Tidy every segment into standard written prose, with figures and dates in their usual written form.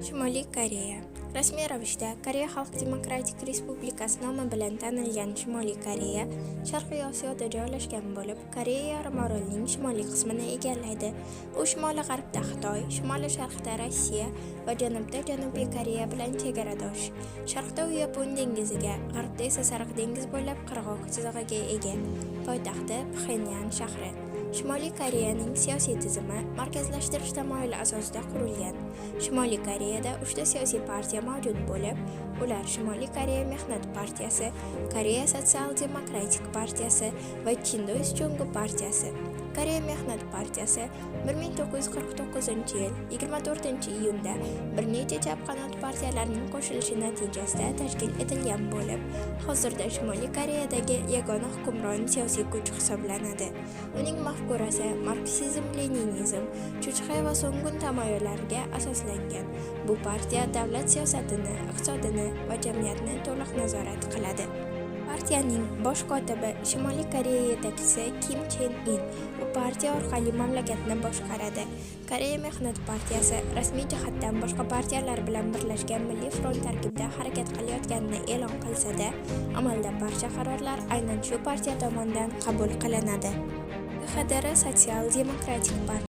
Shimoliy Koreya. Rasmiy ravishda Koreya Xalq Demokratik Respublikasi nomi bilan tanilgan Shimoliy Koreya Sharqiy Osiyoda joylashgan bo'lib, Koreya yarimorolining shimoliy qismini egallaydi. U shimoli-g'arbda Xitoy, shimoli-sharqda Rossiya va janubda Janubiy Koreya bilan chegaradosh. Sharqda u Yapon dengiziga, g'arbda esa Sariq dengiz bo'ylab qirg'oq chizig'iga ega. Poytaxti Pxenyan shahri. Shimoliy Koreyaning siyosiy tizimi markazlashtirish tamoyili asosida qurilgan. Shimoliy Koreyada uchta siyosiy partiya mavjud bo'lib, ular Shimoliy Koreya Mehnat partiyasi, Koreya Sotsial-demokratik partiyasi va Chindoys Chungu partiyasi. Koreya Mehnat partiyasi 1949-yil 24-iyunda bir necha chap qanot partiyalarning qo'shilishi natijasida tashkil etilgan bo'lib, hozirda Shimoliy Koreyadagi yagona hukmron siyosiy kuch hisoblanadi. Uning mafkurasi marksizm-leninizm, Chuchxe va Songun tamoyillariga asoslangan. Bu partiya davlat siyosatini, iqtisodini va jamiyatni to'liq nazorat qiladi. Partiyaning bosh kotibi Shimoliy Koreya yetakchisi Kim Chen In. U partiya orqali mamlakatni boshqaradi. Koreya Mehnat partiyasi rasmiy jihatdan boshqa partiyalar bilan birlashgan Milliy front tarkibida harakat qilayotganini e'lon qilsa-da, amalda barcha qarorlar aynan shu partiya tomonidan qabul qilinadi. KXDR Sotsial-demokratik partiya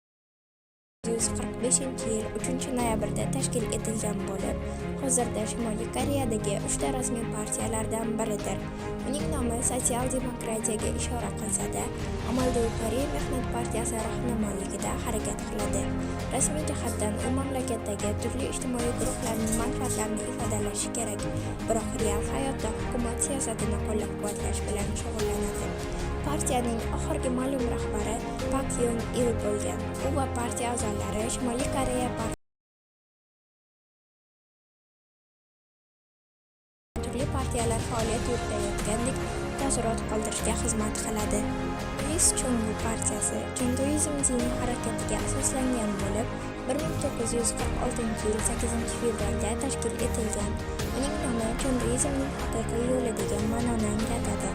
1945-yil 3-noyabrda tashkil etilgan bo'lib, hozirda Shimoliy Koreyadagi uchta rasmiy partiyalardan biridir. Uning nomi sotsial-demokratiyaga ishora qilsa-da, amalda u Koreya Mehnat partiyasi rahnamoligida harakat qiladi. Rasmiy jihatdan u mamlakatdagi turli ijtimoiy guruhlarning manfaatlarini ifodalashi kerak, biroq real hayotda hukumat siyosatini qo'llab-quvvatlash bilan shug'ullanadi. Partiyaning oxirgi ma'lum rahbari Pak Yon Il bo'lgan. U va partiya a'zolari Shimoliy Koreya turli partiyalar faoliyat yuritayotgandek taassurot qoldirishga xizmat qiladi. Lis Chungu partiyasi Chunduizm diniy harakatiga asoslangan bo'lib, 1946-yil 8-fevralda tashkil etilgan. Uning nomi Chunduizmning haqiqiy yo'li degan ma'noni anglatadi.